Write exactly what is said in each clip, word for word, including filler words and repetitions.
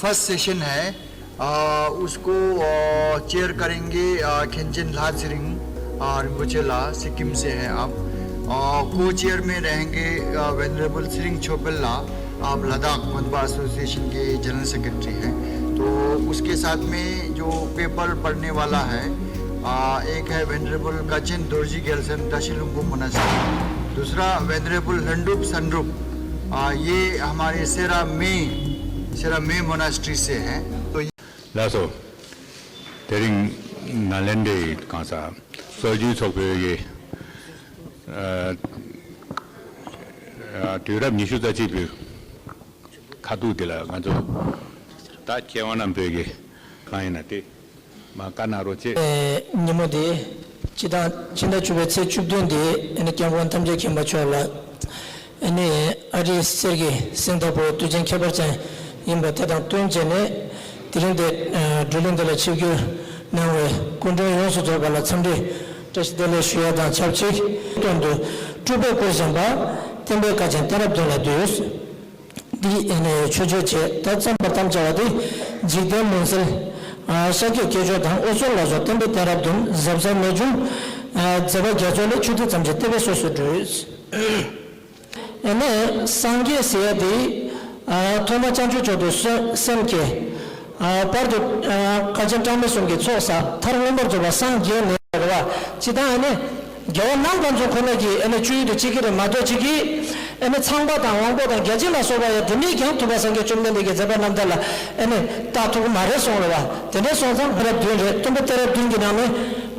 First session है, अ, उसको, अ, चेयर करेंगे, अ, खेंचन ला सिरिंग, अ, रिम्पोचे ला, सिक्किम से हैं आप। अ, को चेयर में रहेंगे, अ, वेनरेबल सिरिंग छोपेल ला, आप लद्दाख मनपा एसोसिएशन के जनरल सेक्रेटरी हैं। तो उसके साथ में जो पेपर पढ़ने वाला है, अ, एक है वेनरेबल कचिन दोरजी गेल्सन टशीलुंगु मोनास्ट्री, दूसरा वेनरेबल लंडुप संड्रुप, अ, ये हमारे सेरा मे, सेरा मे मोनास्ट्री से हैं। तो ལགས་སོ། དེ་རིང་ནཱ་ལེནྡྲའི་གང་ཟག་སྲོལ་རྒྱུན་ཚོགས་པའི་ཨ་ཨ་དུས་རབས་ཉི་ཤུ་རྩ་གཅིག་པའི་ཁ་ཐུག་འདི་ལ་ང་ཚོ་ད་མཁས་དབང་རྣམ་པའི་གི་གང་ཡིན་ན་དེ་མ་བཀའ་གནང་རོགས་བྱེད། ཨེ། ཉིན་མོ་འདི་སྤྱི་དང་ཕྱི་ཟླ་བཅུ་པའི་ཚེས་བཅུ་བདུན་འདི་ཨ་ནི་སྐྱབས་མགོན་ཐམས་ཅད་མཁྱེན་པ་མཆོག་ལ་ཨ་ནི་ཨ་རིའི་གསེར་གྱི་སེང་སྟག་པོ་དུས་ཆེན་ཁྱད་པར་ཅན་ཡིན་པ་དེ་དང་བསྟུན་བྱས་ནས་དེ་རིང་འདི་ཨ་བགྲོ་གླེང་འདི་ལ་ཆིབས་བསྒྱུར་གནང་བའི་སྐུ་མགྲོན་ཡོངས་སུ་རྫོགས་པ་ལ་འཚམས་འདྲི་བཀྲ་ཤིས་བདེ་ལེགས་ཞུ་ཡ་དང་ཆབས་ཅིག་དོན་དུ་སྤྲུལ་པས་བསྐུར་བཞིན་པ་བསྟན་པའི་བཀའ་ཆེན་གཏད་རབས་བདུན་ལ་འདུད། འདི་ཨེ་ནས་ཆོས་སྤྱོད་བྱེད་ད་བརྩམས་པར་དམ་བཅའ་བ་དེ་འཇིག་རྟེན་མུན་སེལ། ཨ་ཤཱཀྱའི་སྐྱེས་སྦྱོར་དང་འོད་སྲུང་ལ་སོགས་བསྟན་པའི་གཏད་རབས་བདུན་ཟབ་གསལ་རྨད་བྱུང་། ཨ་མཛད་པ་རྒྱ་མཚོ་ལས་ཆོས་སྡེ་ཙམ་གྱི་བསྟན་པའི་སྲོལ་སུ་བགྲོས། ཨེ་ནས་སངས་རྒྱས་ཟེར་ཡ་དེ་ཨ་ཐོག་མ་བྱང་ཆུབ་མཆོག་ཏུ་སེམས་བསྐྱེད། ཨ་བར་དུ་ཨ་མཁན་ཆེན་གྲངས་མེད་གསུམ་གྱི་ཚོགས་བསགས་མཐར་མངོན་པར་རྫོགས་པ་སངས་རྒྱས་ནས་རེད་བ། ཅི་ལྟར་ཨ་ནི་རྒྱལ་བ་ནམ་མཁའ་མཚོ་ཁོ་ན་གིས་ཨ་ནི་སྤྱོད་ཡུལ་དུ་བྱེད་ཀྱི་རེད་མ་གཏོགས་ཅིག་གིས་ཨ་ནི་ཚངས་པ་དང་དབང་པོ་དང་བརྒྱ་བྱིན་ལ་སོགས་པ་ཡང་དེ་འདྲས་ཀྱང་ཐུབ་པ་སངས་རྒྱས་བཅོམ་ལྡན་འདས་ཀྱི་མཛད་པ་རྣམ་ཐར་ལ་ཨ་ནི་བལྟ་ཐུབ་ཀྱི་མ་རེད་གསུངས་རེད་བ། དེ་འདྲས་སོང་ཙང་གཏད་རབས་བདུན་རེད། སྟོན་པའི་གཏད་རབས་བདུན་གྱི་ནང་ནས་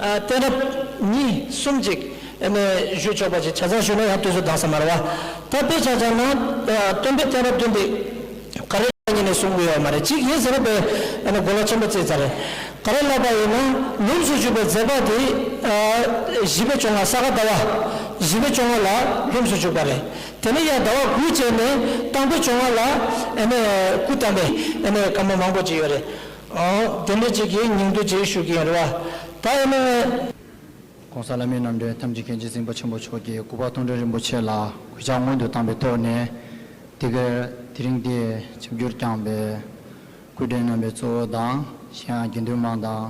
ཨ་གཏད་རབས་གཉིས་གསུམ་ཅིག་ཨ་ནི་ཞུ་ཆོག་པ་ཅིག་ཆ་ཚང་ཞུས་ན་ཡང་དུས་ཚོད་འདང་ས་མ་རེད་བ། ད་དཔེ་ཆ་ཚང་ན་ཨ་སྟོན་པའི་གཏད་རབས་བདུན་དེ་ག་རེ་ཉིད་ནས་གསུང་གི་ཡོད་མ་རེད། གཅིག་ཡིན་ཟེར་བས་ཨ་ནི་གོ་ལ་ཆེན་པོ་བརྩིས་ཚར་རེད། ག་རེ་ལབ་པ་ཡིན་ན་ལྷུམས་སུ་ཞུགས་པའི་མཛད་པ་དེ་ཨ་བཞི་པའི་བཅོ་ལྔ་ས་ག་ཟླ་བ་བཞི་པའི་བཅོ་ལྔ་ལ་ལྷུམས་སུ་ཞུགས་པ་རེད། དེ་ནས་ཡང་ཟླ་བ་དགུ་བྱས་ནས་དང་པོའི་བཅོ་ལྔ་ལ་ཨ་ནི་སྐུ་བལྟམས་པའི་ཨ་ནི་བཀའ་མོལ་མང་པོ་ཅིག་ཡོད་རེད། ཨོ་དེ་འདྲ་ཅིག་གི་སྙིང་བསྡུས་ཅིག་ཞུ་གི་ཡིན་རེད་བ། ད་ཨ་ནི། ༸གོང་ས་ལྷ་མིའི་རྣམ་འདྲེན་ཐམས་ཅད་མཁྱེན་ཅིང་གཟིགས་པ་ཆེན་པོ་མཆོག་གིས་སྐུ་པར་མཐོང་གྲོལ་རིན་པོ་ཆེ་ལ་གུས་ཕྱག་སྔོན་དུ་བཏང་བའི་ཐོག་ནས། དེ་གར་དེ་རིང་འདིར་ཆིབས་བསྒྱུར་བསྐྱངས་པའི་སྐུ་མགྲོན་རྣམ་པའི་གཙོ་བོ་དང་གཞན་ཡང་དགེ་འདུན་མང་དང་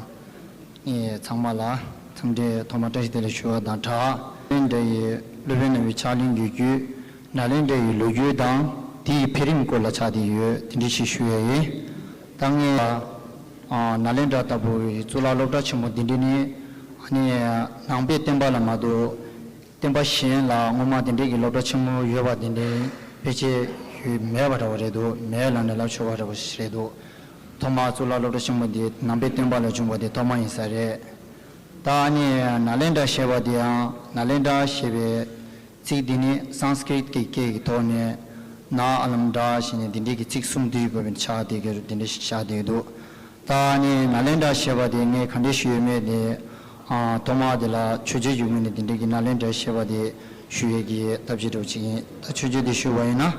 ཚང་མ་ལ་འཚམས་འདྲི་ཐོག་མར་བཀྲ་ཤིས་བདེ་ལེགས་ཞུ་བ་དང་སྦྲགས། ནཱ་ལེནྡྲ་ཡི་སློབ་དཔོན་རྣམ་པའི་ཕྱག་ལེན་གྱི་རྒྱུད། ནཱ་ལེནྡྲ་ཡི་ལོ་རྒྱུས་དང་དེའི་འཕེལ་རིམ་སྐོར་ལ་ཆགས་བསྡད་ཡོད། དེ་འདྲ་ཞིག་ཞུ་ཡ་ཡིན། ད་ངས་ཨ་ནཱ་ལེནྡྲ་ལྟ་བུའི་གཙུག་ལག་སློབ་གྲྭ་ཆེན་མོ་འདི་འདྲ་ནི་ཨ་ནི་ནང་པའི་བསྟན་པ་ལ་མ་གཏོགས་བསྟན་པ་གཞན་ལ་སྔོན་མ་དེ་འདྲའི་གི་སློབ་གྲྭ་ཆེན་མོ་ཡོད་པ་དེ་འདྲའི་ཕལ་ཆེར་ཡོད་མེད་པ་འདྲ་བོ་རེད་འདུག་མེད་ལབ་ནས་ལབ་ཆོག་པ་འདྲ་བོ་ཞིག་རེད་འདུག་ཐོག་མར་གཙུག་ལག་སློབ་གྲྭ་ཆེན་མོ་འདི་ནང་པའི་བསྟན་པ་ལ་བྱུང་བ་དེ་ཐོག་མ་ཡིན་ས་རེད། ད་ཨ་ནི་ནཱ་ལེནྡྲ་ཞེས་པ་དེ་ཡང་ནཱ་ལེནྡྲ་ཞེས་པའི་ཚིག་འདི་ནི་སཾ་སྐྲྀཏ་ཀྱི་སྐད་ཀྱི་ཐོག་ནས་ན་ཨ་ལམ་ཌ་ཞེས་ནས་འདི་འདྲའི་གི་ཚིག་གསུམ་འདུས་དགོས་པའི་ཆ་དེ་གི་འདི་འདྲ་ཞིག་བཞག་བསྡད་འདུག་ད་ནི་ནཱ་ལེནྡྲ་ཞེས་པ་དེ་ངས་ག་འདྲ་ཞུས་ཡོད་མེད་དེ་ཨ་ཐོག་མ་དེ་ལ་ཆོས་བརྒྱུད་ཀྱི་ངོས་ནས་འདི་འདྲའི་གི་ནཱ་ལེནྡྲ་ཞེས་པ་དེ་ཞུ་ཡས་ཀྱི་ཐབས་ཤེས་འདྲ་བོ་ཅིག་ཡིན། ད་ཆོས་བརྒྱུད་དེ་ཞུས་པ་ཡིན་ན།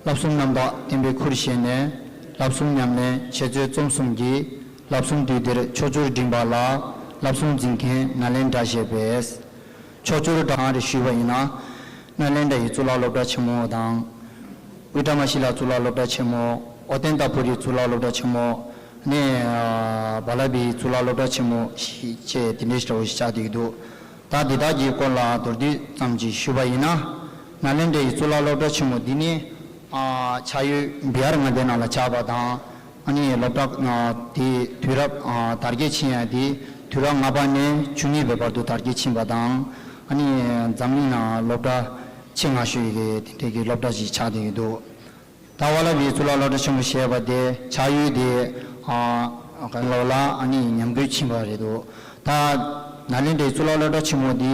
བསླབ་གསུམ་རྣམ་དག་བསྟན་པའི་ཁུར་བཞེས་ནས། བསླབ་གསུམ་ཉམས་ལེན་འཆད་རྩོད་རྩོམ་གསུམ་གྱིས། བསླབ་གསུམ་དུས་འདིར་ཕྱོགས་བཅུར་འགྲིམས་པ་ལ། བསླབ་གསུམ་འཛིན་མཁན་ནཱ་ལེནྡྲ་ཞེས་པས། ཕྱོགས་བཅུར་གང་རེད་ཞུས་པ་ཡིན་ན། ནཱ་ལེནྡྲ་ཡི་གཙུག་ལག་སློབ་གྲྭ་ཆེན་མོ་དང་། ཨུ་ཏྲ་མ་ཤི་ལ་གཙུག་ལག་སློབ་གྲྭ་ཆེན་མོ། ཨོ་ཏན་ཏ་པུ་རི་གཙུག་ལག་སློབ་གྲྭ་ཆེན་མོ། ནས་ཨ་བ་ལ་བི་གཙུག་ལག་སློབ་གྲྭ་ཆེན་མོ་ཞེས་བྱས་དེ་འདྲའི་འདྲ་བོ་ཞིག་ཆགས་བསྡད་ཀྱི་འདུག་ད་འདི་དག་གི་སྐོར་ལ་མདོར་བསྡུས་ཙམ་ཅིག་ཞུས་པ་ཡིན་ན། ནཱ་ལེནྡྲ་ཡི་གཙུག་ལག་སློབ་གྲྭ་ཆེན་མོ་འདི་ནི། ཨ་ཕྱག་ཡུལ་བི་ཧར་མངའ་སྡེ་ནང་ལ་ཆགས་པ་དང་། ཨ་ནི་སློབ་གྲྭ་ཨ་དེ་དུས་རབས་ཨ་དར་རྒྱས་ཕྱིན་ཡ་དེ་དུས་རབས་ལྔ་པ་ནས་བཅུ་གཉིས་པའི་བར་དུ་དར་རྒྱས་ཕྱིན་པ་དང་། ཨ་ནི་འཛམ་གླིང་ནང་སློབ་གྲྭ་ཆེས་སྔ་ཤོས་ཀྱི་དེ་འདྲའི་གི་སློབ་གྲྭ་ཞིག་ཆགས་བསྡད་ཀྱི་འདུག་ད་བ་ལ་བི་གཙུག་ལག་སློབ་གྲྭ་ཆེན་མོ་ཞེས་པ་དེ་ཕྱག་ཡུལ་དེ་ཨ་ལོ་ལ་ཨ་ནི་ཉམས་རྒུད་ཕྱིན་པ་རེད་འདུག་ད་ནཱ་ལེནྡྲའི་གཙུག་ལག་སློབ་གྲྭ་ཆེན་མོ་འདི་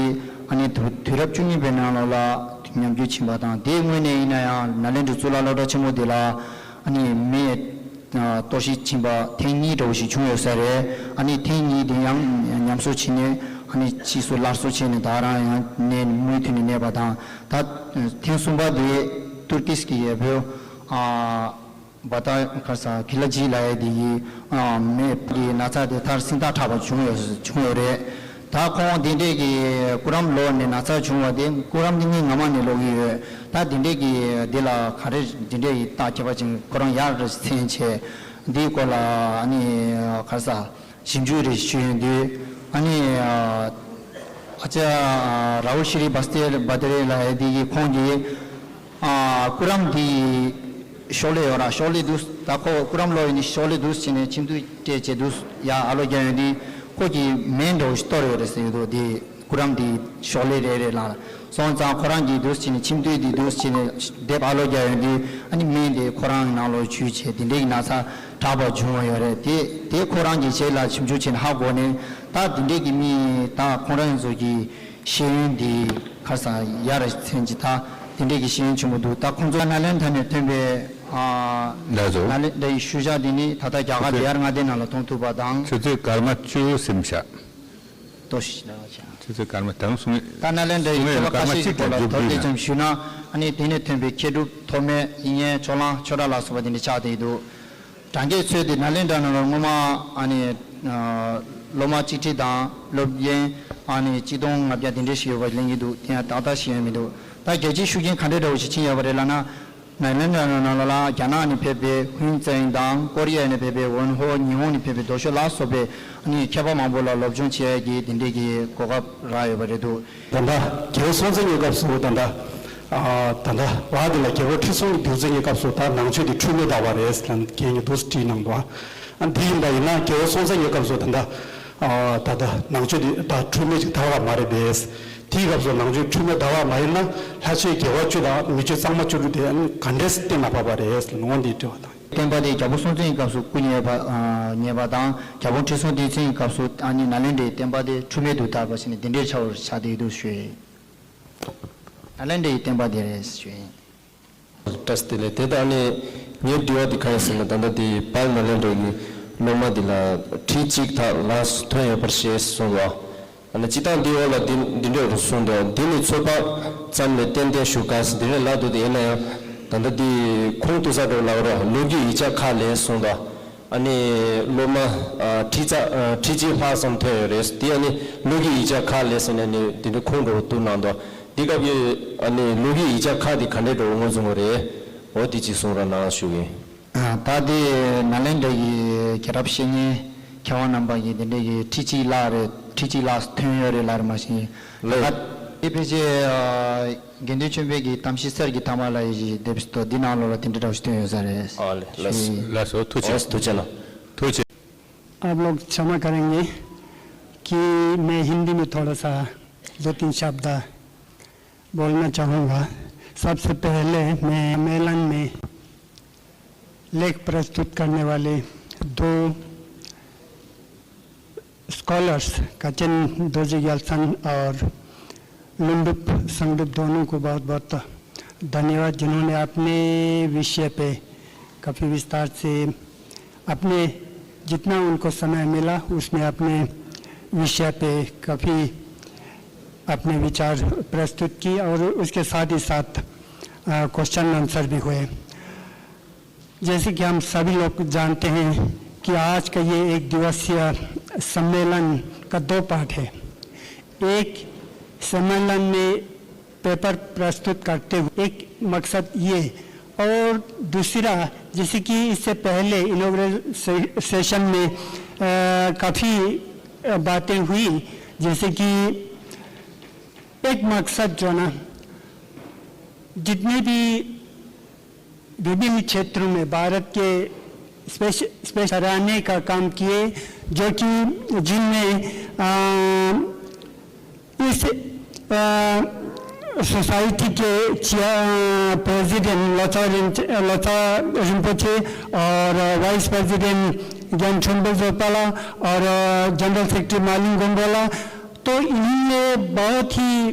ཨ་ནི་དུས་དུས་རབས་བཅུ་གཉིས་པའི་ནང་ལོགས་ལ་ཉམས་རྒུད་ཕྱིན་པ་དང་། དེའི་སྔོན་ནས་ཡིན་ན་ཡང་ནཱ་ལེནྡྲའི་གཙུག་ལག་སློབ་གྲྭ་ཆེན་མོ་འདི་ལ་ཨ་ནི་མི་ཨ་གཏོར་བཤིག་ཕྱིན་པ་ཐེངས་གཉིས་འདྲ་བོ་ཞིག་བྱུང་ཡོད་ས་རེད། ཨ་ནི་ཐེངས་གཉིས་དེ་ཡང་ཉམས་གསོ་བྱས་ནས་ཨ་ནི་ཕྱིས་སུ་སླར་གསོ་བྱས་ནས་ད་རང་ཡང་གནས་མུ་མཐུད་ནས་གནས་པ་དང་། ད་ཐེངས་གསུམ་པ་དེ་ཏུར་ཀིས་ཀྱི་རྒྱལ་པོ་ཨ། བ་ཏཱ་ཁ་ས་ཁི་ལ་ཇི་ལབ་ཡས་དེ་ཡིས་ཨ་མེ་གི་ན་ཚ་དེ་མཐར་སྲིན་ཐག་ཁྲག་པ་བྱུང་ཡོད་བྱུང་ཡོད་རེད། ད་ཁོང་འདི་འདྲས་ཀྱི་སྐུ་རམ་ལོག་ནས་ན་ཚ་བྱུང་བ་དེ། སྐུ་རམ་འདི་ངས་སྔ་མ་ནས་ལོག་གི་ཡོད། ད་འདི་འདྲས་ཀྱི་འདི་ལ་ག་རེ་འདི་འདྲས་ཀྱི་རྟགས་ཁྱད་པར་ཅན་ཁོ་རང་ཡར་མཚན་ཆེ། འདིའི་སྐོར་ལ་ཨ་ནི་ག་རེ་ཟ། ཞིབ་འཇུག་རེ་ཞུ་ཡོང་དུས། ཨ་ནི་ཨ་ཅག་རཱ་ཧུལ་ཤི་རི་བྷ་སྟེ་བྷ་ཏེ་རེ་ལགས་འདི་གིས་ཁོང་གིས་ཨ་སྐུ་རམ་འདི་ཤོག་ལེ་ཡོད་ར། ཤོག་ལེ་འདུག་ད་ཁོ་སྐུ་རམ་ལོག་ཡིན་ནི་ཤོག་ལེ་འདུག་བྱས་ནས་ཁྱིམ་དུ་སྤྲད་བྱས་འདུག་ཡ་ཨ་ལོ་རྒྱག་ཡོང་དུས་ཁོ་གིས་མེ་འདྲ་བོ་ཞིག་གཏོར་ཡོད་རེད་ཟེར་ཡོད་འདུག་དེ་སྐུ་རམ་འདི་ཤོག་ལེ་རེ་རེ་ལ་སོང་ཙང་ཁོ་རང་གིས་འདུག་བྱས་ནས་ཁྱིམ་དུ་འདི་འདུག་བྱས་ནས་དེབ་ཨ་ལོ་རྒྱག་ཡོང་དུས། ཨ་ནི་མེ་འདི་ཁོ་རང་ནང་ལོགས་འཇུས་བྱས་དེ་འདྲའི་ན་ཚ་དྲག་པ་བྱུང་བ་ཡོད་རེད། དེ་དེ་ཁོ་རང་གིས་རྗེས་ལ་ཞིབ་འཇུག་བྱས་ནས་ཧ་གོ་ནས། ད་དེ་འདྲས་ཀྱི་མི་ད་ཁོང་རང་ཚོ་གི་ཤེས་ཡོན་འདི་ཁ་སང་ཡར་ཕྱིན་གྱི་ད་དེ་འདྲས་ཀྱི་ཤེས་ཡོན་ཆེན་པོ་འདུག་ད་ཁོང་ཚོ་ནཱ་ལེནྡྲ་ནས་ཐོན་པའི་ཨ་ལགས་སོ། ནཱ་ལེནྡྲ་ཡི་ཤུལ་བཞག་འདི་ནི་ད་ལྟ་རྒྱ་གར་ཆུ་ཚོད་བདེ་ཡར་མངའ་སྡེ་ནང་ལ་གཏོང་ཐུབ་པ་དང་། ཆུ་ཚོད་སྐར་མ་བཅུ་ཟིན་བཞག་ལྟོས་ཤིག་ཆུ་ཚོད་སྐར་མ་དང་གསུང་ད་ནཱ་ལེནྡྲ་ཡི་མཁས་པ་ཁ་ཤས་ཀྱི་སྐོར་ལ་དོགས་གཅོད་ཙམ་ཞུས་ན། ཨ་ནི་དེ་ནས་ཐོན་པའི་མཁས་གྲུབ་ཐོགས་མེད་དབྱིག་གཉེན་ཕྱོགས་གླང་ཆོས་གྲགས་ལ་སོགས་པ་དེ་འདྲ་ཆགས་བསྡད་འདུག་དྲ་རྒྱའི་ཚོད་དེ་ནཱ་ལེནྡྲ་ནང་ལ་སྔོན་མ་ཨ་ནི་ཨ་སློབ་མ་གཅིག་ཁྲི་དང་སློབ་ཡོན་ཨ་ནི་གཅིག་སྟོང་ལྔ་བརྒྱ་དེ་འདྲ་ཞིག་ཡོད་པ་གླེང་གི་འདུག་དེ་ཡང་ཏག་ཏག་ཞིག་ཡོད་མི་འདུག་ད་རྒྱལ་སྤྱིའི་ཤུགས་རྐྱེན་ག་འདྲ་འདྲ་བོ་ཞིག་ཕྱིན་ཡོད་པ་རེད་ལབ་ན། ནཱ་ལེནྡྲ་ནང་ལ་རྒྱ་ནག་ནས་ཕེབས་པའི་ཧུན་ཙེང་དང་། ཀོ་རི་ཡ་ནས་ཕེབས་པའི་ཝོན་ཧོ། ཉི་ཧོང་ནས་ཕེབས་པའི་རྡོ་ཤོད་ལ་སོགས་པའི་ཨ་ནི་མཁས་པ་མང་པོ་ལ་སློབ་སྦྱོང་བྱེད་ཡ་གི་དེ་འདྲས་ཀྱི་གོ་སྐབས་རག་ཡོད་པ་རེད་འདུག་ད་ལྟ་རྒྱལ་པོ་སྲོང་བཙན་གྱི་སྐབས་སུ་ད་ལྟ་ཨ་ད་ལྟ་བར་དེ་ལ་རྒྱལ་པོ་ཁྲི་སྲོང་ལྡེའུ་བཙན་གྱི་སྐབས་སུ་ད་ནང་ཆོས་དེ་འཁྲུལ་མེད་དར་བ་རེད་ལབ་རྒན་གྱིས་འདུག་སེ་བྲིས་གནང་འདུག་ཨ་འདི་ཡིན་པ་ཡིན་ན་རྒྱལ་པོ་སྲོང་བཙན་གྱི་སྐབས་སུ་ད་ལྟ་ཨ་ད་ལྟ་ནང་ཆོས་དེ་ད་འཁྲུལ་མེད་ཅིག་དར་བ་མ་རེད་པས། དེའི་སྐབས་སུ་ནང་ཆོས་འཁྲུལ་མེད་དར་བ་མ་ཡིན་ན་ལྷ་ཆོས་དགེ་བ་བཅུ་དང་མི་ཆོས་གཙང་མ་བཅུ་དྲུག་དེ་ག་འདྲས་གཏན་ལ་ཕབ་པ་རེད་ལབ་ནོ་འདི་དྲི་བ་དང་། བསྟན་པ་དེ་རྒྱལ་པོ་སྲོང་བཙན་གྱི་སྐབས་སུ་སྐུ་ཉེ་བ་ཨ་ཉེ་བ་དང་རྒྱལ་པོ་ཁྲི་སྲོང་ལྡེའུ་བཙན་གྱི་སྐབས་སུ་ཨ་ནི་ནཱ་ལེནྡྲའི་བསྟན་པ་དེ་འཁྲུལ་མེད་དུ་དར་བ་ཞིག་ནི་འདི་འདྲའི་ཆགས་པར་ཆགས་བསྡད་འདུག་ཞུ་ཡིན། ནཱ་ལེནྡྲའི་བསྟན་པ་དེ་རེད་ཞུ་ཡིན། བཀྲ་ཤིས་བདེ་ལེགས། དེ་ལྟར་ནི་ངའི་དྲི་བ་དེ་ག་རེ་ཟེར་ན། ད་ལྟ་དེ་དཔལ་ནཱ་ལེནྡྲ་གི་སློབ་མ་འདི་ལ་ཁྲི་གཅིག་ལྷག་ལ་ཐོན་ཡོད་པར་བཤད་གསུངས་པ། ཨ་ནི་སྤྱིར་བཏང་འདིའི་འོག་ལ་འདི་འདི་འདྲ་རུ་གསུངས་འདུག་འདི་ནི་ཚོད་དཔག་ཙམ་ལས་ཏན་ཏན་ཞུ་དཀའ་ཟེར་འདི་འདྲ་ལབ་འདུག་དེ་ཡིན་ན་ཡང་ད་ལྟ་འདི་ཁུངས་གཏུགས་ས་འདྲ་བོ་ལབ་རོགས། ལོ་རྒྱུས་ཡིག་ཆ་ཁག་ལས་གསུངས་འདུག་ཨ་ནི་སློབ་མ་ཨ་ཁྲི་ཚ་ཨ་ཁྲི་གཅིག་ལྷག་ཙམ་ཐོན་ཡོད་རེད། དེ་ཨ་ནི་ལོ་རྒྱུས་ཡིག་ཆ་ཁག་ལས་ཟེར་ནས་ནི་དེ་འདྲ་ཁུངས་འདྲ་བོ་གཏུགས་གནང་འདུག་འདི་སྐབས་ཀྱི་ཨ་ནི་ལོ་རྒྱུས་ཡིག་ཆ་ཁག་དེ་ག་འདྲས་འདྲ་བོ་ངོས་བཟུང་བ་རེད། འོ་དེ་གཅིག་གསུང་རོགས་གནང་ཞུ་གི་ཡིན། ཨ་ད་དེ་ནཱ་ལེནྡྲ་གི་རྒྱལ་རབས་བཤེས་གཉེན་མཁས་དབང་རྣམ་པ་གིས་དེ་འདྲས་ཀྱི་ཁྲི་གཅིག་ལྷག་རེད། ཁྲི་གཅིག་ལྷག་ཐོན་ཡོད་རེད་ལབ་རེད་མ་གཞི། ལགས། ད་དེ་ཕལ་ཆེར་ཨ་དགེ་འདུན་ཆོས་འཕེལ་གྱི་གཏམ་བཤད་གསེར་གྱི་ཐ་མ་ལ་ཡི་དེབ་སྟོ་འདི་ནང་ལོགས་ལ་དེ་འདྲ་འདྲ་བོ་ཞིག་ཐོན་ཡོད་ས་རེད། ཨ་ལེ་ལགས་སོ། ལགས་སོ། ཐུགས་རྗེ་ཆེ། ཐུགས་རྗེ་ཆེ་ལགས། ཐུགས་རྗེ། आप लोग क्षमा करेंगे कि मैं हिंदी में थोड़ा सा दो तीन शब्द बोलना चाहूँगा। सबसे पहले मैं सम्मेलन में लेख प्रस्तुत करने वाले दो स्कॉलर्स कचन दोजी ग्यालसन और लुंडुप संगडुप दोनों को बहुत बहुत धन्यवाद, जिन्होंने अपने विषय पे काफ़ी विस्तार से अपने जितना उनको समय मिला उसमें अपने विषय पे काफ़ी अपने विचार प्रस्तुत किए और उसके साथ ही साथ क्वेश्चन आंसर भी हुए। जैसे कि हम सभी लोग जानते हैं कि आज का ये एक दिवसीय सम्मेलन का दो पार्ट है। एक सम्मेलन में पेपर प्रस्तुत करते हुए एक मकसद ये, और दूसरा जैसे कि इससे पहले इनॉग्रेशन सेशन में काफ़ी बातें हुई, जैसे कि एक मकसद जो ना जितने भी विभिन्न क्षेत्रों में भारत के स्पेश स्पेश सराहने का काम किए, जो कि जिनमें अ, इस अ, सोसाइटी के चेयर प्रेसिडेंट लोचा रिंच- लोचा रिम्पोचे और वाइस प्रेसिडेंट ज्ञान छोम्बल जोपाला और जनरल सेक्रेटरी मालिंग गोंडवाला, तो इन्होंने बहुत ही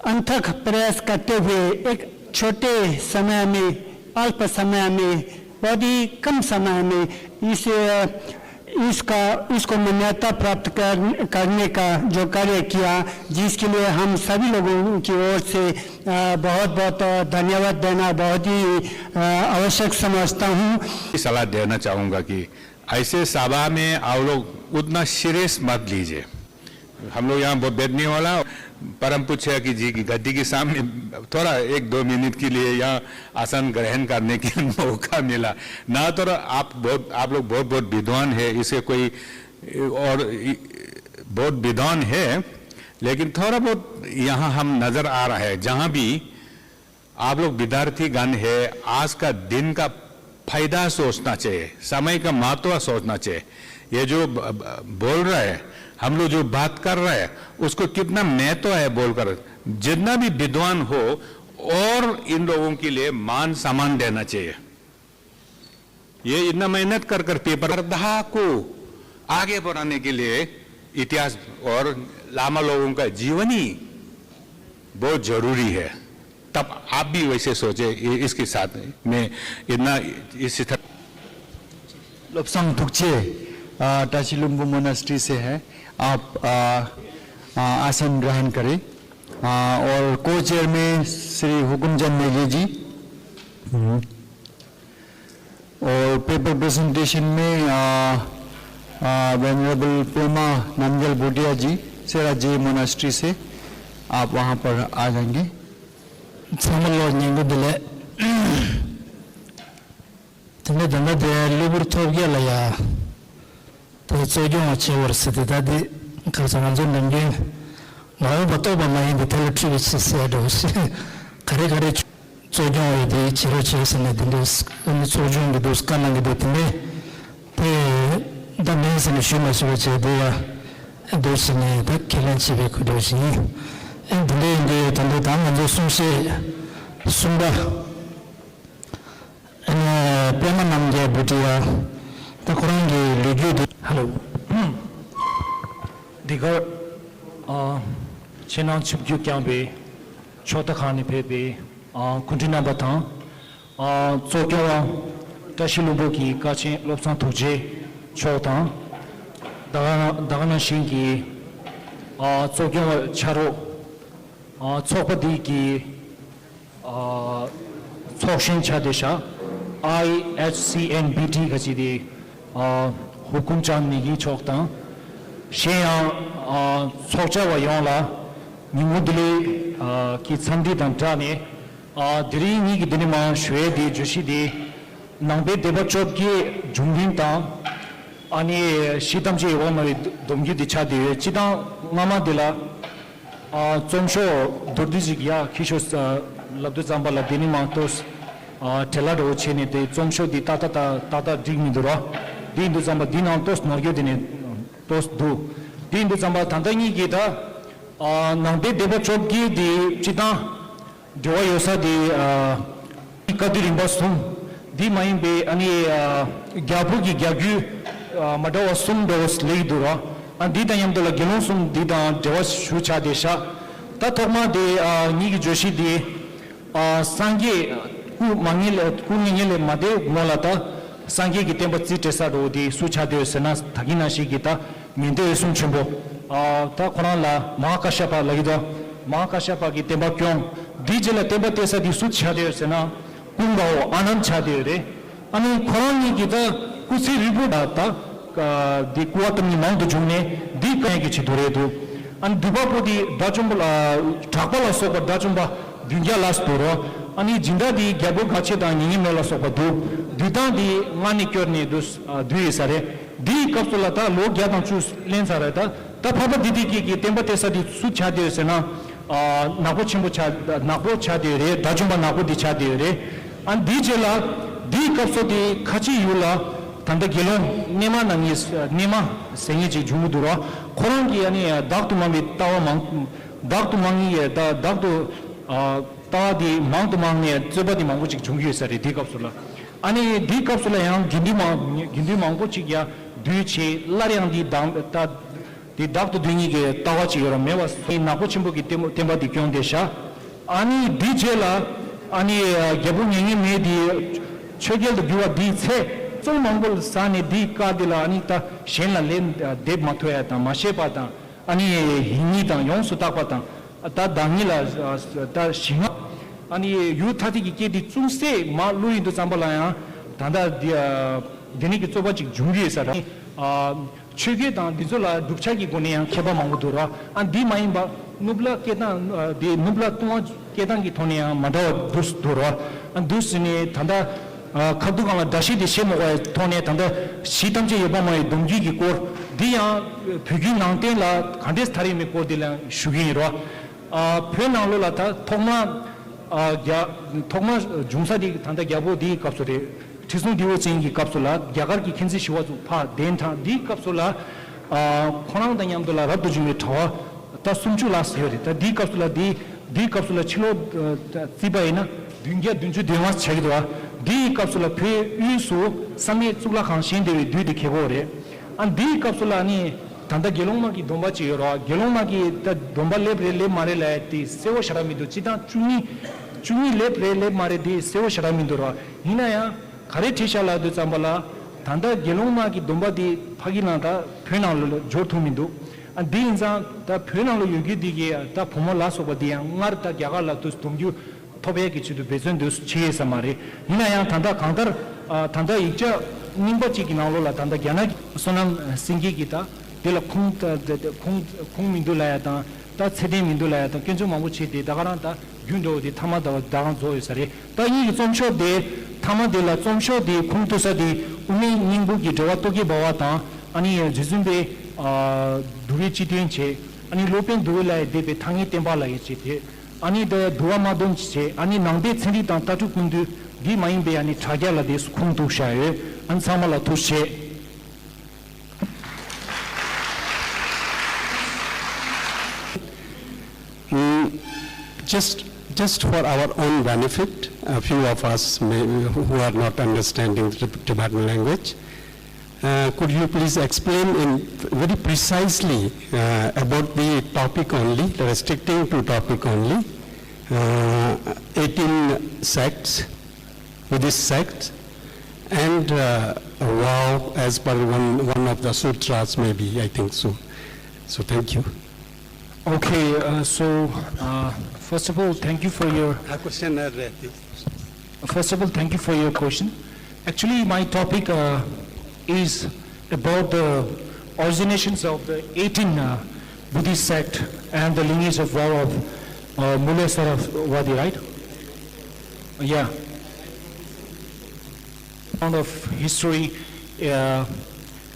अथक प्रयास करते हुए एक छोटे समय में, अल्प समय में, बहुत ही कम समय में इस इसका इसको मान्यता प्राप्त कर, करने का जो कार्य किया, जिसके लिए हम सभी लोगों की ओर से बहुत बहुत धन्यवाद देना बहुत ही आवश्यक समझता हूँ। सलाह देना चाहूँगा कि ऐसे सभा में आप लोग उतना सीरियस मत लीजिए। हम लोग यहाँ बहुत बैठने वाला, परम पूज्य की जी की गद्दी के सामने थोड़ा एक दो मिनट के लिए यहाँ आसन ग्रहण करने के मौका मिला। ना तो आप बहुत, आप लोग बहुत बहुत विद्वान है, इसे कोई और बहुत विद्वान है, लेकिन थोड़ा बहुत यहाँ हम नजर आ रहा है, जहाँ भी आप लोग विद्यार्थी गण है, आज का दिन का फायदा सोचना चाहिए, समय का महत्व सोचना चाहिए। ये जो ब- ब- बोल रहा है, हम लोग जो बात कर रहा है, उसको कितना महत्व है बोलकर, जितना भी विद्वान हो और इन लोगों के लिए मान सम्मान देना चाहिए। ये इतना मेहनत कर कर पेपर, श्रद्धा को आगे बढ़ाने के लिए इतिहास और लामा लोगों का जीवनी बहुत जरूरी है। तब आप भी वैसे सोचे। इसके साथ मैं इतना इसी तरह। लोपसांग तुकचे, आ, टाशी लुम्बू मोनास्ट्री से है। आप, आ, आ, आसन ग्रहण करें। आ, और को चेयर में श्री हुकुमचंद नेगी जी। हम्म। और पेपर प्रेजेंटेशन में, आ, आ, वेनरेबल पेमा नामग्याल भूटिया जी, सेरा जे मोनास्ट्री से, आप वहाँ पर आ जाएंगे। ཚང་མ་ལོ་ཉན་གི་འདི་ལས། དེ་འདྲ་དེ་འདྲ་དེ་གློ་བུར་ཐོབ་རྒྱ་ལ་ཡ། དེ་གཙོ་སྐྱོང་བ་བྱེད་བར་ཟེར་དེ་ད་དེ་ག་ས་ང་ཚོ་ནམ་རྒྱུན་ང་རང་བ་རྟོགས་པ་མ་ཡིན་པའི་དེ་ལ་འཁྲུལ་བའི་ཕྱིར་ཟེར་འགྲོ་ཞེས་ག་རེ་ག་རེ་གཙོ་སྐྱོང་བ་ཡོད་དེ་བྱེད་རོགས་བྱེད་ཟེར་ནས་དེ་འདྲའི་ཨ་ནི་ཚོགས་ཆུང་གི་འདུག་བཀའ་གནང་གི་འདུག་དེ་འདྲའི་དེ་ད་མིན་ཟེར་ནས་ཞུ་མ་ཞུ་བ་བྱས་དེ་ཡ་འདུག་ཟེར་ནས་ད་ཁས་ལེན་བྱེད་པའི་ཁུལ་འགྲོ་ཞིང་ཨ་དེ་འདྲའི་ཡིན་དུས་དེ་འདྲའི་ད་ང་ཚོ་གསུང་བཤད་གསུམ་པ། ཨ་ནི་པད་མ་རྣམ་རྒྱལ་བུ་ཁྲིད་ཡ། ད་ཁོ་རང་གི་ལོ་རྒྱུས་དེ། ཧ་ལོ། འདི་གར་ཨ་ཕྱི་ནང་ཆིབས་བསྒྱུར་བསྐྱངས་པའི་ཕྱོགས་མཐའ་ཁག་ནས་ཕེབས་པའི་ཨ་སྐུ་མགྲོན་རྣམ་པ་དང་། ཨ་གཙོ་སྐྱོང་བ་བཀྲ་ཤིས་ལྷུན་པོ་གི་བཀའ་ཆེན་བློ་བཟང་ཐུགས་རྗེ་མཆོག་དང་། ད་ག་ད་ག་ནང་བཞིན་གྱི་ཨ་གཙོ་སྐྱོང་བ་ཕྱག་རོགས། ཨ་ཚོགས་པ་འདི་གི་ཨ་ཚོགས་གཞོན་ཆ་དེ་ཤ་ཨའི་ཨེཆ་སི་ཨེན་བི་ཊི་ག་ཅི་དེ་ཨ་ཧུ་ཀུམ་ཅང་ནི་གི་མཆོག་དང་། གཞན་ཡང་ཨ་ཚོགས་བཅར་བ་ཡོངས་ལ་ཉིན་མོ་བདེ་ལེགས་ཨ་ཀྱི་འཚམས་འདྲི་དང་སྦྲགས་ནས་ཨ་དེ་རིང་ངེད་ཀྱི་འདི་ནས་མར་ཞུ་ཡས་དེ་བརྗོད་གཞི་དེ་ནང་པའི་སྡེ་པ་བཅོ་བརྒྱད་འབྱུང་རིམ་དང་། ཨ་ནི་གཞི་གཏམ་ཅིག་ཡོད་པ་མ་རེད། སྡོམ་རྒྱུ་འདི་ཆགས་བསྡད་ཡོད། སྤྱི་བཏང་སྔ་མ་འདི་ལ་ཨ་རྩོམ་ཤོག་མདོར་བསྡུས་ཅིག་ཡ་ཁྱི་ཤོ་ལབ་དུས་ཙམ་པ་ལ་དེ་ནི་མང་ཏོས་ཨ་བྲེལ་བ་འདྲ་བོ་བྱས་ནས་དེ་རྩོམ་ཤོག་འདི་ཏག་ཏག་ཏག་ཏག་འགྲིག་མི་འདུག་ར། དེ་ཡིན་དུས་ཙམ་པ་འདི་ནང་ཏོས་ནོར་རྒྱུ་དེ་ནི་ཏོས་འདུག་དེ་ཡིན་དུས་ཙམ་པ་ད་ལྟ་གཉིས་ཀྱིས་ད་ཨ་ནང་པའི་སྡེ་པ་བཅོ་བརྒྱད་དེ་སྤྱི་བཏང་འབྲེལ་བ་ཡོད་ས་དེ་ཨ་བཀའ་བསྡུ་རིམ་པ་གསུམ། འདི་མ་ཡིན་པའི་ཨ་ནི་ཨ་རྒྱ་བོད་ཀྱི་རྒྱ་རྒྱུད་ཨ་མ་འདྲ་བ་གསུམ་འདྲ་བོ་ལེགས་འདུག་ར། ཨ་འདི་དང་མཉམ་དུ་ལ་དགེ་སློང་གསུམ་འདི་དང་འབྲེལ་བ་ཞུ་ཆགས་བསྡད་ཤག་ད་ཐོག་མ་དེ་ཨ་ངེད་ཀྱི་བརྗོད་གཞི་འདི་ཨ་སངས་རྒྱས་སྐུ་མ་ངེས་ལས་སྐུ་ངེས་ངེས་ལས་མ་བསྡད་སྔོན་ལ་ད་སངས་རྒྱས་ཀྱི་བསྟན་པ་རྩིས་སྤྲད་ས་འདྲ་བོ་དེ་སུ་ཆགས་བསྡད་ཡོད་ཟེར་ན་ད་གིན་ནང་བཞིན་གྱི་ད། ཉན་ཐོས་འོད་སྲུང་ཆེན་པོ། ཨ་ད་ཁོ་རང་ལ་མ་ཧཱ་ཀ་ཤ་པ་ལབ་ཀྱི་འདུག་མ་ཧཱ་ཀ་ཤ་པ་གི་བསྟན་པ་སྐྱོང་། དེའི་རྗེས་ལ་བསྟན་པ་གཏད་ས་དེ་སུ་ཆགས་བསྡད་ཡོད་ཟེར་ན། ཀུན་དགའ་བོ་ཨ་ནནྡ་ཆགས་བསྡད་ཡོད་རེད། ཨ་ནི་ཁོ་རང་གཉིས་ཀྱིས་ད་སྐུ་ཚེ་ཧྲིལ་པོ་ད་ད་འདི་སྐུ་བ་ཏམ་ཉི་མང་དུ་བྱུང་ནས་འདི་དཀའ་ངལ་གྱི་ཆེད་དུ་རེད་འདུག་ཨ་ནི་འདུས་པ་པོ་དེ་དགྲ་བཅོམ་པ་ལ་གྲགས་པ་ལ་སོགས་པ་དགྲ་བཅོམ་པ་བདུན་བརྒྱ་ལ་སོགས་འདུག་རོ། ཨ་ནི་སྦྱིན་བདག་དེ་རྒྱལ་པོ་དགའ་ཆེ་དང་ཉེ་ཉེ་མེད་ལ་སོགས་པ་འདུག་འདུས་སྟངས་དེ་སྔ་ནས་སྐྱོར་ནས་འདུག་འདུས་ཡོད་ས་རེད། འདིའི་སྐབས་སུ་ལ་ད་ལོ་བརྒྱ་དང་བཅུ་ལོན་ཚར་རེད། ད་ད་འཕགས་པ་སྟི་ཏི་ཀྱི་གི་བསྟན་པ་གཏད་ས་དེ་སུ་ཆགས་བསྡད་ཡོད་ཟེར་ན། ཨ་ནག་པོ་ཆེན་པོ་ཆགས་ནག་པོ་ཆགས་བསྡད་ཡོད་རེད། དགྲ་བཅོམ་པ་ནག་པོ་དེ་ཆགས་བསྡད་ཡོད་རེད། ཨ་འདིའི་རྗེས་ལ་འདིའི་སྐབས་སུ་དེ་ཁ་ཆེ་ཡུལ་ལ་ད་ལྟ་དགེ་སློང་སྣེ་མ་ནང་ངས་སྣེ་མ་ཟེར་མཁན་ཅིག་བྱུང་གི་འདུག་ར། ཁོ་རང་གིས་ཨ་ནི་བདག་ཏུ་མ་མི་ལྟ་བ་མང་བདག་ཏུ་མ་ངི་ཡས་ད་བདག་ཏུ་ཨ་ལྟ་བ་དེ་མང་དུ་མང་ནས་རྩོད་པ་དེ་མང་པོ་ཅིག་བྱུང་གི་ཡོད་ས་རེད། དེའི་སྐབས་སུ་ལ། ཨ་ནི་དེའི་སྐབས་སུ་ལ་ཡང་དགེ་འདུན་མང་དགེ་འདུན་མང་པོ་ཅིག་ཡང་འདུས་བྱས་སླར་ཡང་དེ་བདག་ད་དེ་བདག་ཏུ་འདུ་གཉིས་ཀྱི་ལྟ་བ་ཅིག་ཡོད་ར་མེད་པ་སོ་ནག་པོ་ཆེན་པོ་གི་བསྟན་པ་བསྟན་པ་དེ་སྐྱོང་བསྡད་ཤག་ཨ་ནི་དེའི་རྗེས་ལ་ཨ་ནི་རྒྱལ་པོ་ངེས་ངེས་མེད་དེ་ཆོས་རྒྱལ་དུ་གྱུར་བ་དེའི་ཚེ་ཙོང་མང་པོ་ཟ་ནས་དེའི་བཀའ་དེ་ལ་ཨ་ནི་ད་གཞན་ལ་ལན་འདེབས་མ་ཐུབ་ཡ་དང་མ་ཤེས་པ་དང་། ཨ་ནི་ཡིད་གཉིས་དང་ཡོངས་སུ་བརྟག་པ་དང་། ད་བདག་ཉིད་ལ་ད་ཞི་ང་ཨ་ནི་ཡུལ་ཐ་དད་ཀྱི་སྐད་དེ་ཅུང་ཟད་མ་བློ་ཡིན་དུ་བརྩམས་པ་ལ་ཡང་ད་ལྟ་འདི་འདི་ནི་གི་རྩོད་པ་ཅིག་འབྱུང་གི་ཡོད་ས་རེད། ཨ་ ཆོས་སྐད་དང་འདི་ཚོ་ལ་བསྒྲུབ་བྱ་གི་སྒོ་ནས་ཡང་ཁྱད་པར་མང་པོ་འདུག་ར། ཨ་འདི་མ་ཡིན་པ་ནུབ་ལ་སྐད་གདངས་ཨ་འདི་ནུབ་ལ་ལྟུང་བ་སྐད་གདངས་ཀྱི་ཐོག་ནས་ཡང་མ་འདྲ་བ་འདུག་འདུག་ར། ཨ་འདུག་ཟེར་ནས་ད་ལྟ་ཨ་ཁ་ཐུག་སྒང་ལ་སྒྲ་བཤད་དེ་བཤད་མ་དགོས་པའི་ཐོག་ནས་ད་ལྟ་གཞི་ཐམས་ཅད་ཡོད་པར་སྨྲ་བའི་སྡོམ་རྒྱུད་ཀྱི་སྐོར་འདི་ཡང་བོད་བརྒྱུད་ནང་བསྟན་ལ་ག་འདྲས་ཐག་རིང་མའི་སྐོར་འདི་ལ་ཞུ་གི་ཡིན་ར། ཨ་བོད་ནང་ལོགས་ལ་ད་ཐོག་མ་ཨ་རྒྱ་ཐོག་མ་འབྱུང་ས་འདི་ད་ལྟ་རྒྱལ་པོ་འདིའི་སྐབས་སུ་རེད། ཁྲི་སྲོང་ལྡེའུ་བཙན་གྱི་སྐབས་སུ་ལ་རྒྱ་གར་གྱི་མཁྱེན་བརྩེ་ཞི་བ་འཚོ་ཕར་གདན་དྲངས། འདིའི་སྐབས་སུ་ལ་ཨ་ཁོ་རང་དང་མཉམ་དུ་ལ་རབ་ཏུ་བྱུང་བའི་གྲྭ་པ་ད་སུམ་ཅུ་ལྷག་ཙམ་ཡོད་རེད། ད་འདིའི་སྐབས་སུ་ལ་འདི་འདིའི་སྐབས་སུ་ལ་ཕྱི་ལོ་ཨ་བརྩིས་པ་ཡིན་ན་བདུན་བརྒྱ་བདུན་ཅུ་དོན་ལྔ་ཆགས་ཀྱི་འདུག་ཨ་འདིའི་སྐབས་སུ་ལ་བོད་དབུས་སུ་བསམ་ཡས་གཙུག་ལག་ཁང་བཞེངས་བསྡད་པའི་དུས་དེ་གལ་གོ་རེད། ཨ་འདིའི་སྐབས་སུ་ལ་ནི་ད་ལྟ་དགེ་སློང་མ་གི་སྡོམ་པ་ཅིག་ཡོད་རེད། དགེ་སློང་མ་གི་ད་སྡོམ་པ་སླེབས་རེད་སླེབས་མ་རེད་ལབ་ཡ་དེ་གསལ་བོ་ཞེ་དྲག་མི་འདུག་སྤྱིར་བཏང་བཅུ་གཉིས་བཅུ་གཉིས་སླེབས་རེད་སླེབས་མ་རེད་དེ་གསལ་བོ་ཞེ་དྲག་མི་འདུག་ར། ཡིན་ན་ཡང་ག་རེ་བྲིས་ཤག་ལབ་དུས་ཙམ་པ་ལ་ད་ལྟ་དགེ་སློང་མ་གི་སྡོམ་པ་དེ་ཕ་གི་ནང་ད་བོད་ནང་ལ་འབྱོར་ཐུབ་མི་འདུག་ཨ་འདི་ཡིན་ཙང་ད་བོད་ནང་ལ་ཡོད་རྒྱུ་འདི་གི་ད་བུ་མོ་ལ་སོགས་པ་འདི་ཡང་སྔར་ད་རྒྱ་གར་ལ་དུ་སྡོམ་རྒྱུ་ཐོབ་ཡས་ཀྱི་ཆེད་དུ་འབད་བརྩོན་དུ་བྱེད་ཡས་ས་མ་རེད། ཡིན་ན་ཡང་ད་ལྟ་གང་ལྟར་ཨ་ད་ལྟ་ཡིག་ཆ་རྙིང་པ་གཅིག་གི་ནང་ལོགས་ལ་ད་ལྟ་རྒྱ་ནག་གི་བསོད་ནམས་སེང་གེ་གི་ད་དེ་ལ་ཁུངས་ད་ད་ད་ཁུངས་ཁུངས་མི་འདུག་ལབ་ཡ་དང་ད་ཚད་ལྡན་མི་འདུག་ལབ་ཡ་དང་སྐྱོན་བརྗོད་མང་པོ་བྱས་ཏེ་ད་ག་རང་ད་རྒྱུན་འགྲོ་བ་དེ་ཐ་མ་ད་ད་ག་རང་རྫོགས་ཡོད་ས་རེད། ད་ཡིན་གྱི་རྩོམ་ཤོག་དེ་ཐ་མ་དེ་ལ་རྩོམ་ཤོག་དེ་ཁུངས་གཏུགས་ས་དེ་དབུ་མའི་སྙིང་པོ་གི་འགྲེལ་པ་རྟོག་གེ་འབར་བ་དང་ཨ་ནི་རྗེ་བཙུན་པའི་ཨ་འདུལ་བའི་སྤྱི་དོན་བྱས། ཨ་ནི་སློབ་དཔོན་འདུལ་བའི་ལྷ་ཡིས་འདེབས་པའི་ཐང་ངེ་བསྟན་པ་ལ་ཡིས་བྱས་ཏེ། ཨ་ནི་ད་འདུལ་བ་མ་འདོམས་ཀྱི་བྱས། ཨ་ནི་ནང་པའི་ཚན་རིག་དང་ལྟ་གྲུབ་ཀུན་བཏུས་འདི་མ་ཡིན་པའི་ཨ་ནི་དྲ་རྒྱ་ལ་དེ་ཁུངས་གཏུགས་བཞག་ཡོད། ཨ་ནི་ཚང་མ་ལ་ཐུགས་རྗེ་ཆེ། Mm, just, just for our own benefit, a few of us may, who are not understanding the Tibetan language, Uh, could you please explain in very precisely uh, about the topic only, restricting to topic only, uh, eighteen sects, Buddhist sects, and uh, a vow as per one, one of the sutras, maybe, I think so. So, thank you. Okay, uh, so uh, first of all, thank you for your A question, uh, re- First of all, thank you for your question. Actually, my topic uh, is about the originations of the eighteen uh, Buddhist sect and the lineage of vow of uh, Mule Saraswati, right? Yeah. Amount of history uh,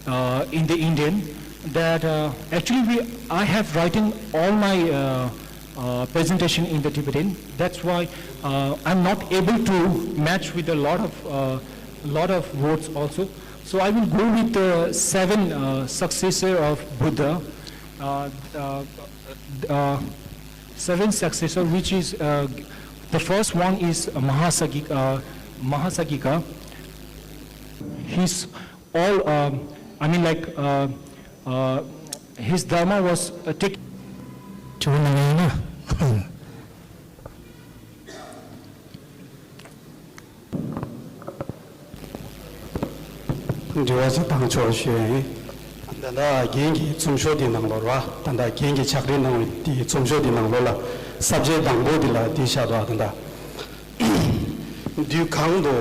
uh, in the Indian that uh, actually we, I have written all my uh, uh, presentation in the Tibetan. That's why uh, I'm not able to match with a lot of uh, lot of words also. So I will go with the seven uh, successor of Buddha. Uh, uh, uh, seven successor, which is uh, the first one is Mahasagika. Uh, Mahasagika. His all, um, I mean, like, uh, uh, his dharma was uh, taken. དྲི་བ་གནང་ཡིན་ན། འདྲི་བ་ཅིག་བཏང་ཆོག་ཞུ་ཡིན། ད་ལྟ་རྒན་གྱི་རྩོམ་ཤོག་འདི་ནང་ལོགས་ལ་ད་ལྟ་རྒན་གྱི་ཕྱག་བྲིས་གནང་བའི་དེའི་རྩོམ་ཤོག་འདི་ནང་ལོགས་ལ་ས་བཅད་དང་པོ་འདི་ལ་འདི་བཞག་འདུག་ད་ལྟ། དུས་གང་དུ་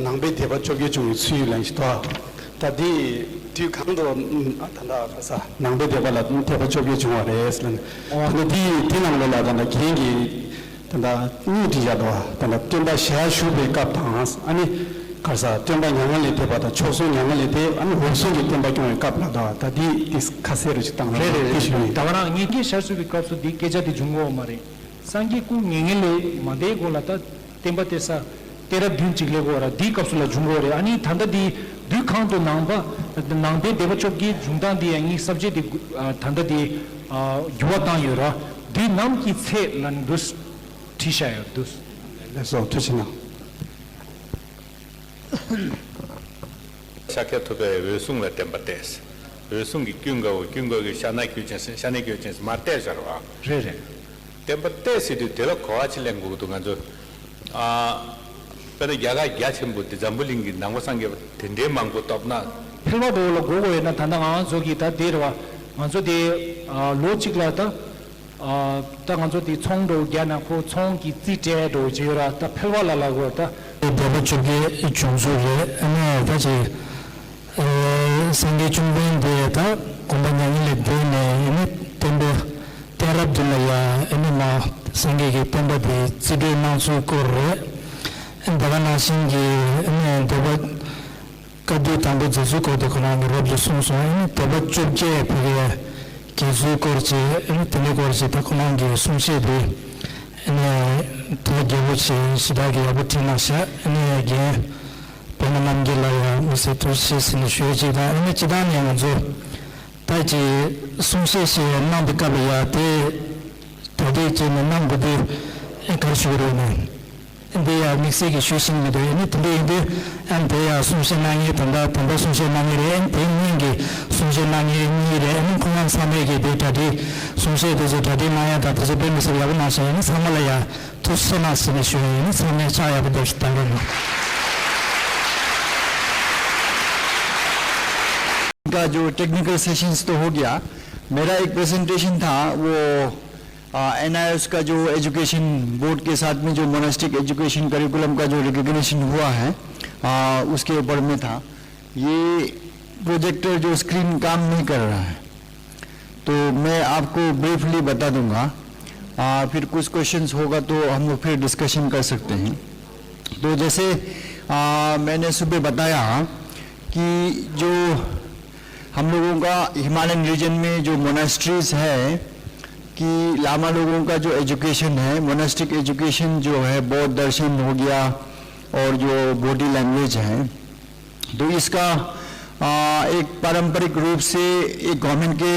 ནང་པའི་སྡེ་པ་བཅོ་བརྒྱད་བྱུང་བའི་ཚུལ་ལན་ཞིག་ཐོག་ད་འདི་དུས་གང་དུ་ད་ལྟ་ས་ནང་པའི་སྡེ་པ་ལ་སྡེ་པ་བཅོ་བརྒྱད་བྱུང་བ་རེད་ཟེར་ནས་ད་ལྟ་འདི་དེ་ནང་ལོགས་ལ་ད་ལྟ་རྒན་གྱིས་ད་ལྟ་གཉིས་བྲིས་བཞག་འདུག་ད་ལྟ་སྟོན་པ་ཞལ་བཞུགས་པའི་སྐབས་དང་ཨ་ནི་ག་རེ་ཟ་སྟོན་པ་མྱ་ངན་ལས་འདས་པ་དང་མཆོག་ཟུང་མྱ་ངན་ལས་འདས་ཨ་ནི་འོད་སྲུང་གི་བསྟན་པ་སྐྱོང་བའི་སྐབས་ལ་འདུག་ད་འདི་དེ་ཁ་གསལ་རུ་ཅིག་བཏང་རེད་རོགས་རེད་དེ་ཞུ་རེད། ཡིན། ད་ག་རང་ངེད་ཀྱི་ཞལ་བཞུགས་པའི་སྐབས་སུ་འདི་སྐད་ཆ་དེ་བྱུང་ཡོད་མ་རེད། སངས་རྒྱས་སྐུ་མྱ་ངན་ལས་མ་འདས་གོང་ལ་ད་བསྟན་པ་གཏད་ས་གཏད་རབས་བདུན་གཅིག་ལས་གོ་ར་འདིའི་སྐབས་སུ་ལ་བྱུང་གོ་རེད། ཨ་ནི་ད་ལྟ་འདི་དུས་གང་དུ་ནང་པ་ནང་པའི་སྡེ་པ་བཅོ་བརྒྱད་བྱུང་སྟངས་འདི་ཡང་ངའི་ས་བཅད་འདི་ཨ་ད་ལྟ་འདི་ཨ་འགྱུར་བ་བཏང་ཡོད་ར། དུས་ནམ་གྱི་ཚེ་ལ་ནི་འདུག་བྲིས་བཞག་ཡོད་འདུག་ལགས་སོ་ཐུགས་རྗེ་གནང་། ཤཱཀྱ་ཐུབ་པས་འོད་སྲུང་ལ་བསྟན་པ་གཏད། འོད་སྲུང་གིས་ཀུན་དགའ་བོ། ཀུན་དགའ་བོས་ཤ་ན་གྱོད་ཅན་ཟེར། ཤ་ན་གྱོད་ཅན་ཟེར་མར་གཏད་བཞག་རེད་བ། རེད་རེད། བསྟན་པ་གཏད་ཟེར་དུས་དེ་ལ་གོ་བ་ཅིག་ལེན་དགོས་ཀྱི་འདུག་ང་ཚོ། ཨ། དཔེར་ན་རྒྱ་གར་རྒྱ་ཆེན་པོ་དེ་འཛམ་བུ་གླིང་གི་ནང་པ་སངས་རྒྱས་པ་དེ་འདྲའི་མང་པོ་སྟོབས་ན། ཕལ་བ་འདྲ་བོ་ལ་གོ་དགོས་ཡོད་ན་ད་ལྟ་ང་ཚོ་གི་ད་དེ་རེད་བ། ང་ཚོ་དེ་ཨ་ལོ་གཅིག་ལ་ད་ཨ་ད་ང་ཚོ་དེ་ཚོང་འདྲ་བོ་རྒྱག་ན་ཁོ་ཚོང་གི་རྩིས་སྤྲད་འདྲ་བོ་ཅིག་ཡོད་ར། ད་ཕལ་བ་ལ་ལ་གོ་ད། སྡེ་པ་བཅོ་བརྒྱད་བྱུང་ཚུལ་རེད། ཨ་ནི་ད་ཅིག་ཨ་སངས་རྒྱས་བཅོམ་ལྡན་འདས་ད་ དགོན་པ་མྱ་ངན་ལས་འདས་ནས་ཨ་ནི་བསྟན་པ་གཏད་རབས་འདི་ལ་ཡ་ཨ་ནི་མ་སངས་རྒྱས་ཀྱི་བསྟན་པ་འདི་རྩིས་སྤྲོད་གནང་ཚུལ་སྐོར་རེད། ཨ་ནི་ད་ག་ནང་བཞིན་གྱི་ཨ་ནི་འདོད་པ་བཀའ་བསྡུ་དང་པོ་མཛད་ཚུལ་སྐོར་དུ་ཁོ་རང་གིས་རོབ་ཀྱིས་གསུངས་སོང་། ཨ་ནི་འདོད་པ་བཅོ་བརྒྱད་ཕ་གིར་འགེལ་ཚུལ་སྐོར་བཅས་ཨ་ནི་དེ་འདྲའི་སྐོར་བཅས་ད་ཁོ་རང་གི་གསུང་བཤད་དེ་ཨ་ནི་དོལ་རྒྱལ་པོ་ཆེ་ཞེ་དྲག་གི་ཡག་པོ་བྲིས་གནང་ཤག་ཨ་ནི་རྒན་པདྨ་རྣམ་རྒྱལ་ལགས་ཡང་དམིགས་བསལ་ཐུགས་རྗེ་ཆེ་ཟེར་ནས་ཞུ་ཡས་གཅིག་དང་། ཨ་ནི་སྤྱིར་བཏང་ནས་ང་ཚོ་ད་ཅིག་གསུང་བཤད་ཞིག་གནང་པའི་སྐབས་ལ་ཡ་དེ་གྲ་སྒྲིག་བྱས་ནས་གནང་དགོས་དུས་ཨེ་ག་རེ་ཞུ་གི་རེད་ནས། འདི་ཡང་དམིགས་བསལ་གྱི་ཞུ་བཞིན་མི་འདུག་ཨ་ནི་དེ་འདྲ་ཡིན་དུས་ཨ་ནི་དེ་ཡང་གསུང་བཤད་གནང་མཁན་ད་ལྟ་ད་ལྟ་གསུང་བཤད་གནང་མཁན་རེད། ཨ་ནི་དེ་སྔོན་གྱི་གསུང་བཤད་གནང་མཁན་གཉིས་རེད། ཨ་ནི་ཁོང་རྣམ་ཚང་མས་ཀྱི་དེ་གྲ་སྒྲིག་གསུང་བཤད་དེ་ཚོ་གྲ་སྒྲིག་གནང་ཡ་དང་དེ་ཚོ་དཔེ་མི་སྲིད་ཡག་པོ་གནང་ཤག་ཨ་ནི་ཚང་མ་ལ་ཡང་ཐུགས་རྗེ་ཆེ་གནང་ཟེར་ནས་ཞུ་ཡ་ཡིན། ཨ་ནི་ཚང་མས་ཕྱག་ཡག་པོ་རྒྱབ་ཤིག་དང་རོགས་གནང་། का जो technical sessions तो हो गया, मेरा एक प्रेजेंटेशन था, वो एनआईओएस का जो एजुकेशन बोर्ड के साथ में जो मोनास्टिक एजुकेशन करिकुलम का जो रिकग्निशन हुआ है, आ, उसके ऊपर में था। ये प्रोजेक्टर जो स्क्रीन काम नहीं कर रहा है, तो मैं आपको ब्रीफली बता दूंगा। आ, फिर कुछ क्वेश्चंस होगा तो हम लोग फिर डिस्कशन कर सकते हैं। तो जैसे आ, मैंने सुबह बताया कि जो हम लोगों का हिमालयन रीजन में जो मोनास्ट्रीज है कि लामा लोगों का जो एजुकेशन है, मोनास्टिक एजुकेशन जो है, बौद्ध दर्शन हो गया और जो बोडी लैंग्वेज है, तो इसका आ, एक पारंपरिक रूप से एक गवर्नमेंट के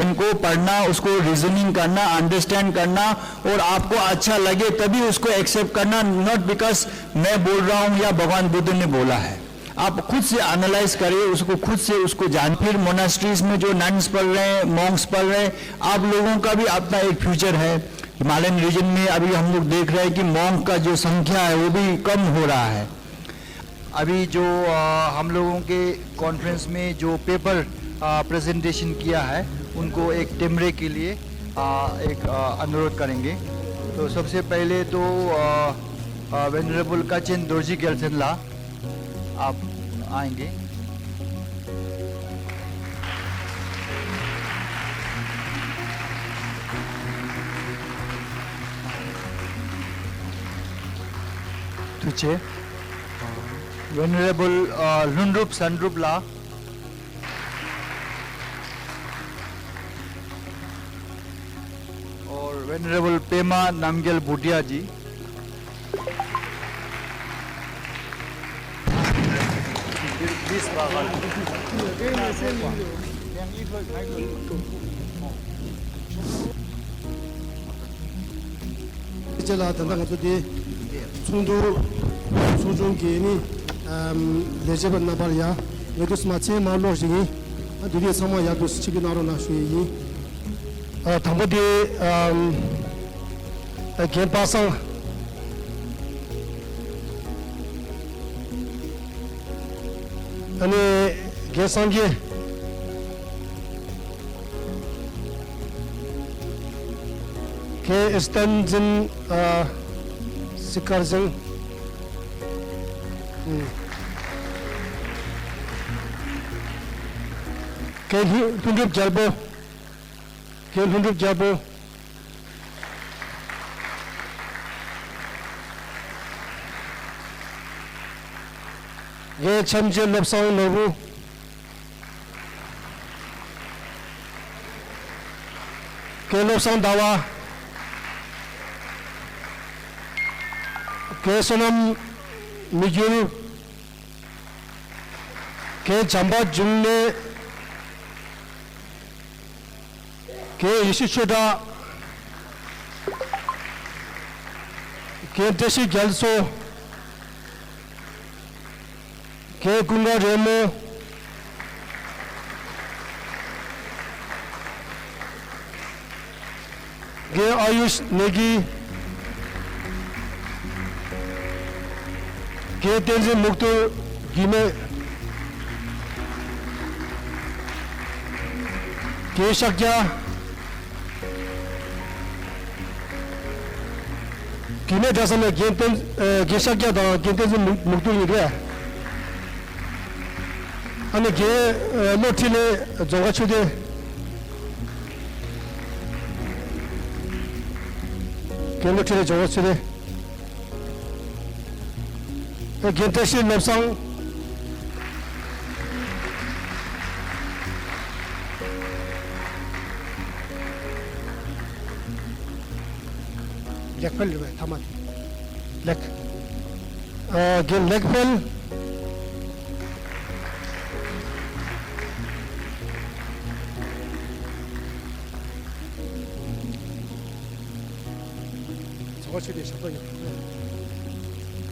उनको पढ़ना, उसको रीजनिंग करना, अंडरस्टैंड करना, और आपको अच्छा लगे तभी उसको एक्सेप्ट करना। नॉट बिकॉज मैं बोल रहा हूँ या भगवान बुद्ध ने बोला है। आप खुद से एनालाइज करें, उसको खुद से उसको जान। फिर मोनास्ट्रीज में जो नन्स पढ़ रहे हैं, मॉन्क्स पढ़ रहे हैं, आप लोगों का भी अपना एक फ्यूचर है। हिमालयन रीजन में अभी हम लोग देख रहे हैं कि मॉन्क का जो संख्या है वो भी कम हो रहा है। अभी जो आ, हम लोगों के कॉन्फ्रेंस में जो पेपर प्रेजेंटेशन किया है, उनको एक टेमरे के लिए आ, एक आ, अनुरोध करेंगे। तो सबसे पहले तो वेनरेबल काचेन दोर्जी गेल्सेनला आप आएंगे। ཐུགས་རྗེ་ཆེ། Venerable ལྷུན་གྲུབ་བསམ་གྲུབ་ལགས། Or Venerable པདྨ་རྣམ་རྒྱལ་བྷུ་ཏི་ཡ་ཇི། ཅེས་ལ་ད་ལྟ་ང་ཚོ་དེ་ཚོགས་འདུ་ཚོགས་ཆུང་གི་ནི་ལས་བྱེད་པ་རྣམ་པར་ཡང་ངས་དུས་མ་ཚད་མ་ཀློག་ཞིག་ཡིན། འདི་དུས་ཚང་མ་ཡག་ཏུ་ཆིབས་བསྒྱུར་གནང་རོགས་གནང་ཞུ་ཡི་ཡིན། དང་པོ་དེ་རྒན་པ་སངས། ཨ་ནི་རྒན་སངས་རྒྱས། རྒན་བསྟན་འཛིན་ཨ་སི་ཀར་ཟིང་། རྒན་ལྷུན་གྲུབ་རྒྱལ་པོ། རྒན་ལྷུན་གྲུབ་རྒྱལ་པོ། རྒན་འཆམ་མཆེད་བློ་བཟང་ནོར་བུ། རྒན་བློ་བཟང་ཟླ་བ། རྒན་བསོད་ནམས་མི་འགྱུར། རྒན་བྱམས་པ་འབྱུང་གནས། རྒན་ཡེ་ཤེས་ཆོས་གྲགས། རྒན་བཀྲ་ཤིས་རྒྱ་མཚོ། རྒན་ཀུན་དགའ་རོལ་མོ། རྒན་ཨ་ཡུཤ་ནེ་གི། རྒན་བསྟན་འཛིན་མུག་ཐུར་རྒྱུད་སྨད། རྒན་ཤཱཀྱ། རྒྱུད་སྨད་གྲྭ་ཚང་ནས་རྒན་བསྟན་ཨ་རྒན་ཤཱཀྱ་དང་རྒན་བསྟན་འཛིན་མུག་མུག་ཐུར་ཡིན་རེད། ཨ་ནི་རྒན་ཨ་བློ་འཕྲིན་ལས་རྫོང་ཁ་ཆོས་སྡེ། རྒན་བློ་གྲོས་ལ་ཇོ་བོ་ཚེ་རིང་། རྒན་བཀྲ་ཤིས་བློ་བཟང་། ལེགས་འཕེལ་རེད་པས་ཐ་མ་དེ། ལེགས། ཨ། རྒན་ལེགས་འཕེལ། རྫོང་ཁ་ཆོས་སྡེ་གཞན་པ་ཡོད།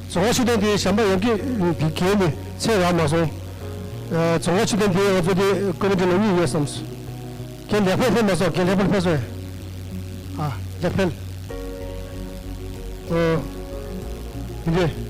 རྫོང་ཁ་ཆོས་སྡེ་འདི་གཞན་པ་ཡོད་ཀྱི་འདི་གས་ནི་ཚད་རག་མ་སོང་། ཨ། རྫོང་ཁ་ཆོས་སྡེ་འདི་ང་ཚོ་འདི་ཀོ་མི་ཊི་ལ་གཉིས་ཡོད་བསམ་སོང་། རྒན་ལེགས་འཕེལ་ཕེབས་མ་སོང་། རྒན་ལེགས་འཕེལ་ཕེབས་སོང་། ཨ། ལེགས་འཕེལ། ཨོ། མི་འདུག།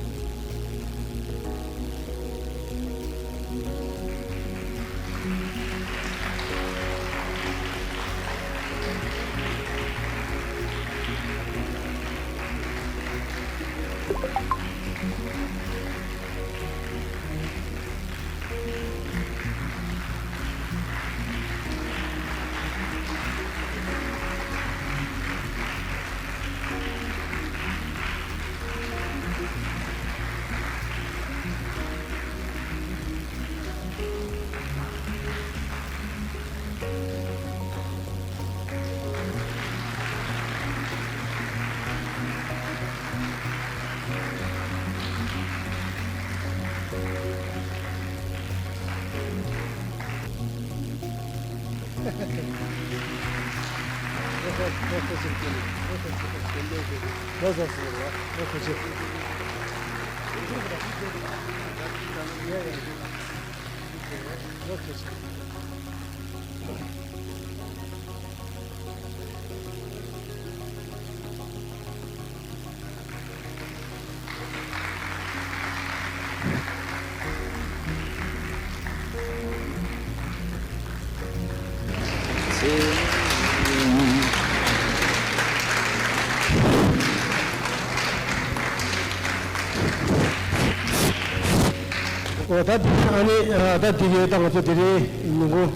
འོ་ད་ཨ་ནི་ད་འདི་གའི་ད་ང་ཚོ་དེ་རིང་ཉིན་གུང་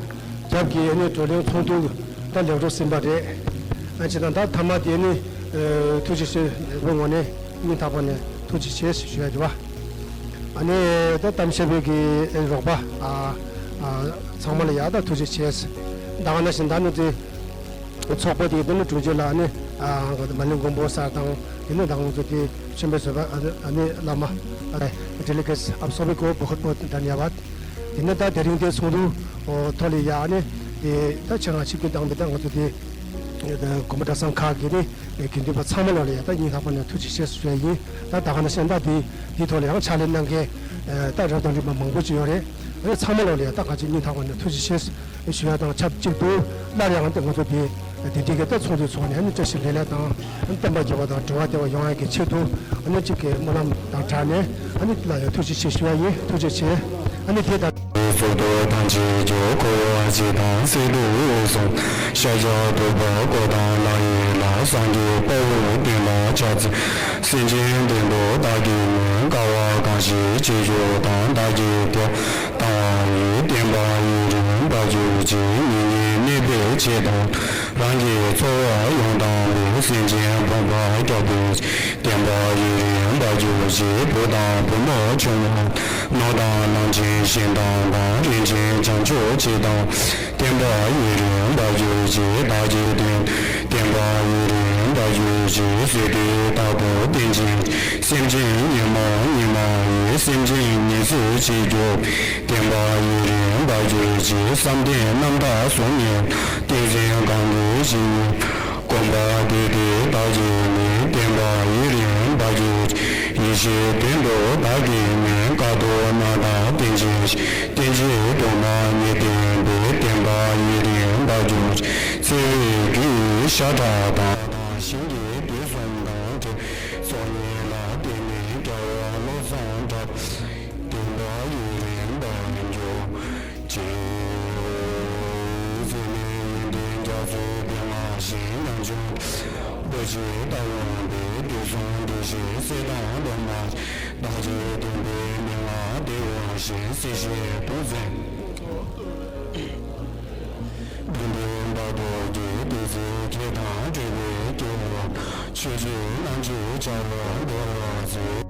རྒྱབ་ཀྱི་ཨ་ནི་བགྲོ་གླེང་ཚོགས་འདུ་ད་ལེགས་གྲུབ་ཟིན་པ་རེད། ཨ་ཅེ་ད་ད་ཐ་མ་དེ་ནི་ཐུགས་རྗེ་ཆེ། ལས་ཁུངས་ངོས་ནས་སྙིང་ཐག་པ་ནས་ཐུགས་རྗེ་ཆེ་ཞུ་ཡ་རེད་བ། ཨ་ནི་ད་གཏམ་བཤད་པའི་གི་རོགས་པ་ཨ་ཨ་ཚང་མ་ལ་ཡ་ད་ཐུགས་རྗེ་ཆེ། ད་ག་ནང་བཞིན་ད་ནི་དེ་ཚོགས་པ་དེ་དེ་ནི་དྲུང་ཆེ་ལ་ཨ་ནི་ཨ་མ་ལི་མགོན་པོ་སར་དང་དེ་ནི་ད་ང་ཚོ་དེ་ཆོས་འཕེལ་བཟོད་པ་ཨ་ནི་བླ་མ་ཨ་ནི་ཌེ་ལི་གེ་ཊི་ཨ་བསོད་པའི་སྐུ་བོ་ཁོ་བོ་འདྲ་ཉེ་བ། དེ་ནས་ད་དེ་རིང་དེ་ཚོགས་འདུ་ཐོག་ལ་ཡ་ཨ་ནི་དེ་ད་ཆེད་མངགས་ཆིབས་བསྒྱུར་བཏང་བའི་ད་ང་ཚོ་དེ་དགོན་པ་གྲྭ་ཚང་ཁག་གི་ནི་དགེ་འདུན་པ་ཚང་མ་ལོག་ལ་ཡ་ད་སྙིང་ཐག་པ་ནས་ཐུགས་རྗེ་ཆེ་ཞུ་ཡ་ཡིན། ད་ད་ག་ནང་བཞིན་ད་དེ་དེའི་ཐོག་ལ་ཡང་ཕྱག་ལས་གནང་མཁན་ད་རབ་དང་རིམ་པ་མང་པོ་ཅིག་ཡོད་རེད། ཨ་ནི་ཚང་མ་ལོག་ལ་ཡ་ད་ག་ཅིག་སྙིང་ཐག་པ་ནས་ཐུགས་རྗེ་ཆེ་ཞུ་ཡ་དང་ཆབས་ཅིག་ཏུ་སླར་ཡང་ད་ང་ཚོ་དེ། དེ་འདྲའི་གི་ད་ཚོགས་འདུ་ཚོགས་ནས་ཨ་ནི་བཀྲ་ཤིས་བདེ་ལེགས་དང་ཨ་ནི་བསྟན་པ་རྒྱས་པ་དང་འགྲོ་བ་བདེ་བ་ཡོང་ཡག་གི་ཆེད་དུ་ཨ་ནི་གཅིག་གི་སྨོན་ལམ་དང་སྦྲགས་ནས་ཨ་ནི་ལ་ཡང་ཐུགས་རྗེ་ཆེ་ཞུ་ཡ་ཡིན། ཐུགས་རྗེ་ཆེ། ཨ་ནི་དེ་ལྟར། ཚོགས་གཙོ་དང་རྗེས་འཇུག་འཁོར་བ་འཇིག་དང་སྲིད་དུ་གསུམ། ཤཱཀྱ་ཐུབ་པ་སྐུ་དང་ལྷ་ཡི་ལྷ། སངས་རྒྱས་དཔའ་བོས་བསྟན་ལ་ཕྱག་འཚལ། སེམས་ཅན་དོན་དུ་བདག་གིས་ནི། དཀའ་བ་གང་ཞིག་སྤྱད་གྱུར་ཏམ། བདག་གིས་དེ་བས་བཏང་བ་ཡི། བསྟན་པ་ཡུན་རིང་བར་གྱུར་ཅིག་མི་ཉིད་གནས་པའི་ཆེད་དུ། རང་གི་འཚོ་བ་ཡོངས་བཏང་བའི། སེམས་ཅན་ཕོངས་པ་སྐྱོབ་པའི་ཕྱིར། བསྟན་པ་ཡུན་རིང་བར་གྱུར་ཅིག་བུ་དང་བུ་མོ་ཆུང་བ། ནོར་དང་ལམ་ཆེན་ཞིང་དང་དང་། རིན་ཆེན་བྱང་ཆུབ་ཆེད་དུ། བསྟན་པ་ཡུན་རིང་བར་གྱུར་ཅིག་བདག་གི་དོན། བསྟན་པ་ཡུན་རིང་བར་གྱུར་ཅིག་བསོད་བདེ་རྟག་ཏུ་བརྟན་ཅིང་། སེམས་ཅན་ཉོན་མོངས་གཉིས་མ་ཡིན། སེམས་ཅན་ཉེར་འཚོ་བྱེད་གྱུར། བསྟན་པ་ཡུན་རིང་བར་གྱུར་ཅིག་བསམ་གཏན་རྣམ་དག་གཟུགས་བརྙན། ཏིང་འཛིན་གང་གི་ཞིང་ཉིད། སྒོམ་པ་དེ་དེ་བདག་གིས་ནི། བསྟན་པ་ཡུན་རིང་བར་གྱུར་ཅིག་ཡེ་ཤེས་དོན་དུ་བདག་གིས་ནི། དཀའ་ཐུབ་རྣམ་དག་བརྟན་ཅིང་། བརྟན་བྱེད་དུ་མ་ཉིད་བསྟན་པའི། བསྟན་པ་ཡུན་རིང་བར་གྱུར་ཅིག་བརྩེ་བའི་རྒྱུ་ཡི་ཤ་ཁྲག་དང་། ཞིང་གི་དུས་གསུམ་དང་འབྲེལ། ཚོགས་གཉིས་ལ་བརྟེན་ནས་རྒྱལ་བ་བློ་བཟང་གྲགས། བསྟན་པ་ཡུན་རིང་བར་གྱུར་ཅིག་ཟེར་ནས་ཡོན་ཏན་རྒྱ་མཚོའི་གདན་ལ་བཞེངས། ཉམ་ཆུང་རྡོ་རྗེ་ལྟ་བུ་པའི། དུས་གསུམ་འདུ་ཤེས་གསལ་དང་སྒྲོན་མ། བདག་གི་སྟོན་པའི་མན་ངག་བདེ་བར་གཤེགས། སྲིད་ཞིའི་དུག་རྫས་བདུན་པའི་འབག་གཏོར་གྱི། བདུད་རྩིའི་ཁྱེར་དང་སྤྲོས་པའི་སྐྱེ་བོ། ཆོས་ཀྱི་རྣལ་འབྱོར་བྱ་བ་འདི་ལ་ཟེར།